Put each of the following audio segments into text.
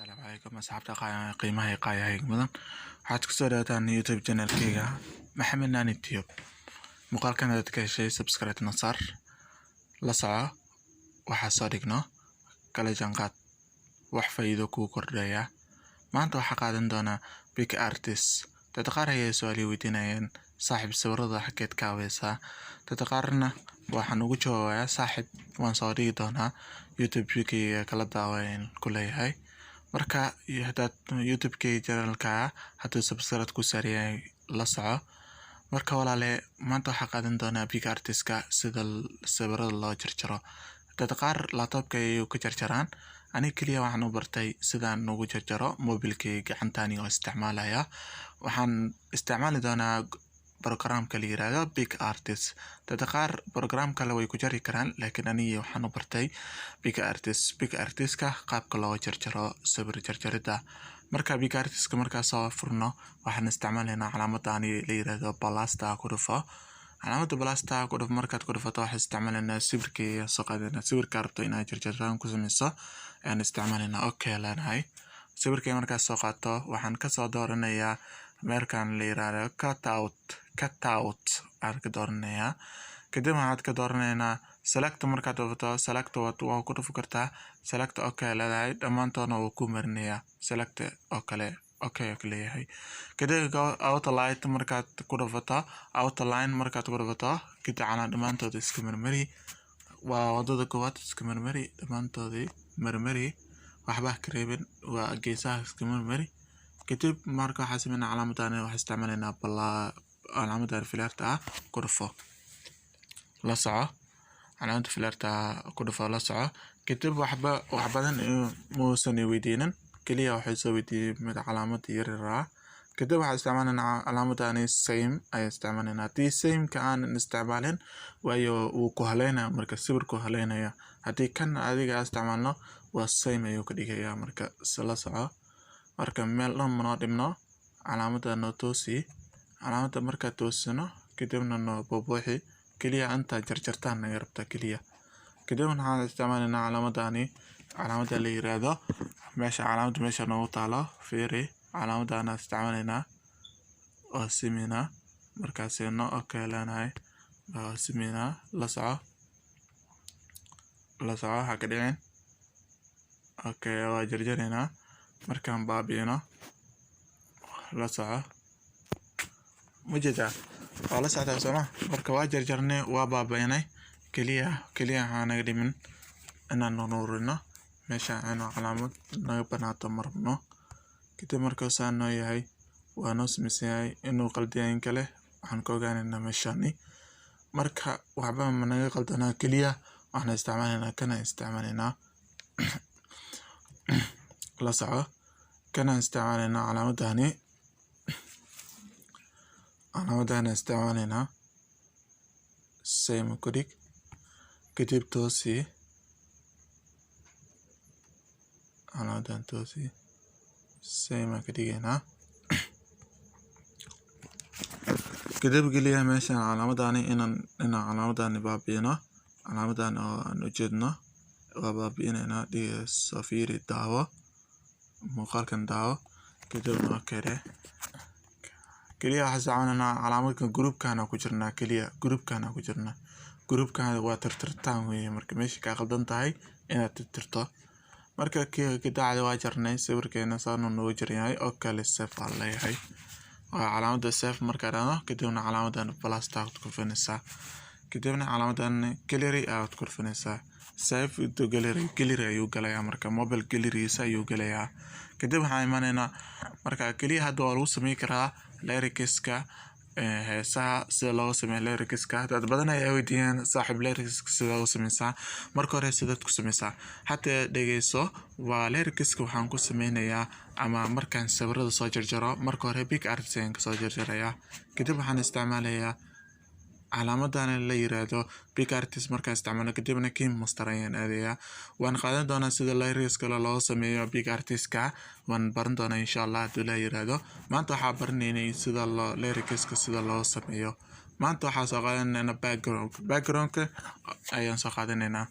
Asalaamu calaykum asxaabta qiimaha iyo qaayaha mudan. Waxaad kusoo dhawaataan YouTube channelkayga Maxamed Nani Tube. Muuqaalkan hadaad ka heshay, subscribe na saar, la soco waxaa soo dhigno, kala jaanqaad, wax faa'iido kuu kordhaya. Maanta waxaa qaadan doonaa PicsArt. Dad qaar ayaa su'aal i weydiinayaan: "Saaxiib, sawirada xageed ka habaysaa?" Dad qaarna waxaan ugu jawaabayaa: "Saaxiib, waan soo dhigi doonaa YouTube-kayga, kala daawayn ku leeyahay." Marka hadaad YouTube-kayga channelka hadduu subscribe ku saaryahay, la soco. Marka walaale, maanta waxaa qaadan doonaa PicsArt-ka, sida sawirada loo jarjaro. Dad qaar laptopka ayay ku jarjaraan. Aniga kaliya waxaan u bartay sidaan ugu jarjaro mobilkayga gacanta anigoo isticmaalaya. Waxaan isticmaali doonaa programka la yiraahdo PicsArt. Dad qaar program kale way ku jari karaan, laakiin aniga waxaan u bartay PicsArt. PicsArt-ka qaabka loo jarjaro, sawir jarjarida. Marka PicsArt-ka markaa soo furno, waxaan isticmaalaynaa calaamadani la yiraahdo plus-ta. Ku dhufo calaamada plus-ta, ku dhufo. Markaad ku dhufato, waxaan isticmaalaynaa sawirkii, soo qaadanaa sawirka rabto inaad jarjartaan ku sameyso ayaan isticmaalaynaa. Okay leenahay. Sawirkii markaad soo qaato, waxaan kasoo dooranayaa meelkan la yiraahdo cut out. Cut out ayaan ka dooranayaa. Kadib waxaad ka dooranaynaa select. Markaad dhufato select, waa ku dhufi kartaa select. Okay leedahay, dhammaantoodna wuu ku marinayaa select oo kale. Okay ku leeyahay. Kadib outline markaad ku dhufato, outline markaad ku dhufato, kadib calaa dhammaantood iska marmari. Waa wadada koowaad, iska marmari dhammaantoodii, marmari, waxba ka reebin, waa geesaha iska marmari. Kadib marka waxaa sameynaa calaamadan, waxaa isticmaalaynaa balaa calaamadan filaarta ah. Ku dhufo, la soco. Calaamada filaarta ku dhufo, la soco. Kadib waxba wax badan muusan i weydiinin, kaliya waxay soo weydiiyey mid calaamad yar yar ah. Kadib waxaan isticmaalaynaa calaamadani, same ayaan isticmaalaynaa. Haddii same-ka aanan isticmaalin, waayo wuu ku haleynaya, marka sawirku haleynaya. Haddii kan adiga isticmaalno, waa same ayuu ka dhigayaa. Marka la soco. Marka meel dhan manoo dhibno, calaamada noo toosi. Calaamada markaa toosino, kadibna noo buubuuxi. Kaliya intaa jarjartaan naga rabtaa kaliya. Kadib waxaan isticmaalaynaa calaamadani, calaamada la yiraahdo meesha, calaamada meesha noogu taalo. Fiiri, calaamadan isticmaalaynaa, waa simeynaa. Markaasi no okay leenahay, waa simeynaa. La soco, la soco, ha ka dhicin. Okay, waa jarjaraynaa. Markaan baabi'ino, la soco, ma jeedaa? Waa la socdaa sooma? Marka waa jarjarnay, waa baabi'inay. Kaliya kaliya waxaa naga dhimin inaan nuurino meesha, inuu calaamad naga banaato ma rabno. Kadib markuu saa noo yahay, waa noo samaysan yahay. Inuu qaldiyayn in kale waxaan ka ogaanaynaa meeshani. Marka waxba ma naga qaldanaa, kaliya waxaan isticmaalaynaa kana isticmaalaynaa. La soco, kana isticmaalaynaa, calaamadani, calaamadani isticmaalaynaa. Same ku dhig, kadib toosi calaamadan, toosi, same aan ka dhigaynaa. Kadib geliya meeshan calaamadani, inaan calaamadani baabi'ino, calaamadan oo aan ujeedno waa baabi'inaynaa. Soo fiiri, daawo muuqaalkan, daawo. Kadibna okay dheh. Kaliya waxaan isticmaalaynaa calaamadka groupkan ku jirnaa, kaliya groupkan ku jirnaa. Groupkan waa tirtirtaan weeye. Marka meesha kaa qaldan tahay inaad tirtirto. Marka kadacdi waa jarnay sawirkeena, saanu noogu jiran yahay. Oo kale save aan leeyahay, waa calaamada save markaa dhahdo. Kadibna calaamadan plus-ta aad ku dhufanaysaa, kadibna calaamadan gallery aad ku dhufanaysaa. Save to gallery, gallery ayuu galayaa. Marka mobile gallerygiisa ayuu galayaa. Kadib waxaan imanaynaa, marka kaliya hadda waa lagu sameyn karaa lyricska heesaha. Sida looga sameeyo lyricska, dad badan ayaa weydiiyeen: "Saaxiib, lyricska sida looga sameysaa?" Marka hore sidaad ku sameysaa hadda dhegeyso. Waa lyricska waxaan ku sameynayaa ama markaan sawirada soo jarjaro, marka hore PicsArt ayaan kasoo jarjarayaa. Kadib waxaan isticmaalayaa calaamadan la yiraahdo PicsArt. Markaan isticmaalo, kadibna KineMaster ayaan aadayaa. Waan qaadan doonaa sida lyrics kale loo sameeyo PicsArt-ka, waan baran doonaa insha Allah haddii la yiraahdo. Maanta waxaa baranaynay sida loo lyricska sida loo sameeyo. Maanta waxaa soo qaadanaynaa background. Backgroundka ayaan soo qaadanaynaa,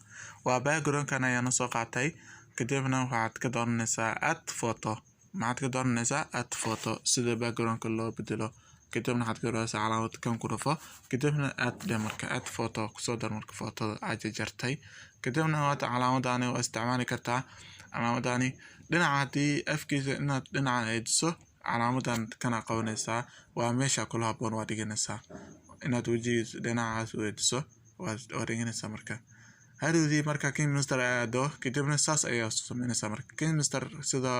waa backgroundkan ayaan soo qaatay. Kadibna waxaad ka dooranaysaa "Add photo". Maxaad ka dooranaysaa? "Add photo", sida backgroundka loo bedelo. Kadibna waxaad ka dooranaysaa calaamad kan, ku dhufo. Kadibna add dhe. Marka "Add photo" kusoo dar, marka photoda aad jarjartay. Kadibna waata calaamadani, waa isticmaali kartaa calaamadani dhinaca. Haddii afkiisa inaad dhinacan eediso, calaamadan kana qabanaysaa, waa meesha kula haboon waa dhiganaysaa. Inaad wejigiisa dhinacaas u eediso waa dhiganaysaa. Marka hadhowdii marka KineMaster aado, kadibna saas ayaa sameynaysaa. Marka KineMaster sida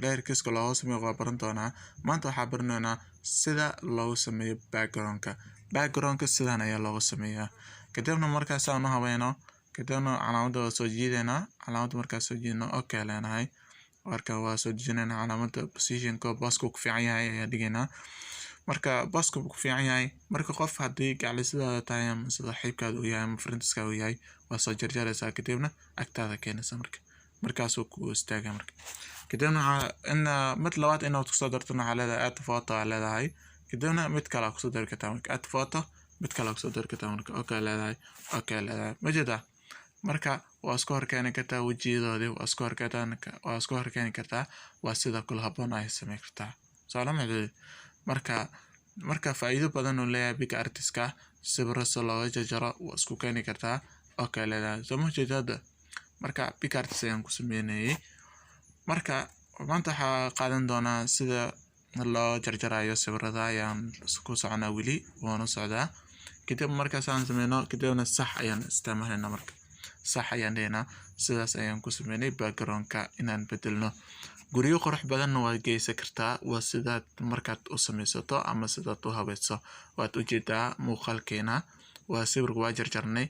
layerkiska looga sameeyo waa baran doonaa. Maanta waxaa baranaynaa sida loogu sameeyo backgroundka. Backgroundka sidan ayaa looga sameeyaa. Kadibna markaasaan u habeeno, kadibna calaamadda waa soo jiidaynaa. Calaamadda markaa soo jiidno, okay leenahay. Marka waa soo dejinaynaa calaamadda. Positionka booska ku fiican yahay ayaa dhigaynaa. Marka booska ku fiican yahay, marka qof haddii gacalisadaada tahay ama saaxiibkaada uu yahay ama friendska uu yahay, waa soo jarjaraysaa, kadibna agtaada keenaysa. Marka markaasuu ku istaagaa. Marka kadibna waxaa in mid labaad inaad kusoo darto, waxaa leedahay "Add photo" aa leedahay. Kadibna mid kale aa kusoo dari kartaa. Marka "Add photo", mid kale aa kusoo dari kartaa. Marka okay leedahay, okay leedahay, ma jeedaa? Marka waa isku horkeeni kartaa wejiyadoodii, waa isku horkeeni kartaa. Waa sida kula haboon ay sameyn kartaa. Soo lama jeedid? Marka faa'iido badan uu leeyahay PicsArtiska. Sawirro si looga jarjaro, waa isku keeni kartaa, okay leedahay. Soo ma jeedid hadda? Marka PicsArt ayaan ku sameynayay. Marka maanta waxaa qaadan doonaa sida loo jarjarayo sawirada ayaan ku soconaa, weli waana socdaa. Kadib markaasaan sameyno, kadibna sax ayaan isticmaalaynaa. Marka sax ayaan dhehnaa. Sidaas ayaan ku sameynay backgroundka inaan bedelno. Guryo qurux badanna waad geysan kartaa. Waa sidaad markaad u sameysato ama sidaad u habayso. Waad ujeedaa muuqaalkeena, waa sawirka waa jarjarnay,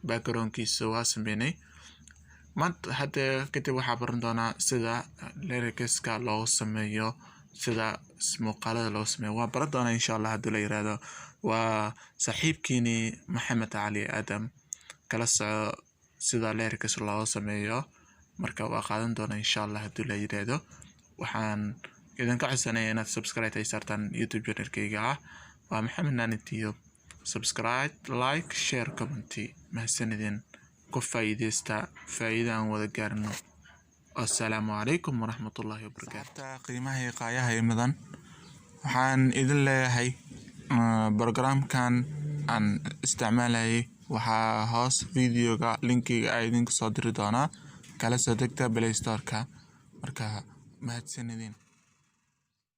backgroundkiisa waa sameynay. Maanta hadda kadib waxaa baran doonaa sida lyricska loogu sameeyo, sida muuqaalada loogu sameeyo waan baran doonaa, insha Allah, haddii la yiraahdo. Waa saaxiibkiini Maxamed Cali Aadam. Kala soco sida lyrics loogu sameeyo. Marka waa qaadan doonaa, insha Allah, haddii la yiraahdo. Waxaan idinka codsanaya inaad subscribe ay saartaan YouTube channelkayga ah, waa Maxamed Naani Tube. Subscribe, like, share, comment. Mahadsanidin. Ku faa'iidaysta, faa'iida aan wada gaarno. Assalaamu calaykum waraxmatullaahi wabarakaatu. Qiimaha iyo qaayaha iyo mudan, waxaan idin leeyahay programkan aan isticmaalayay waxaa hoos videoga linkiga a idinku soo diri doonaa. Kala soo degta Play Store-ka. Marka mahadsanidin.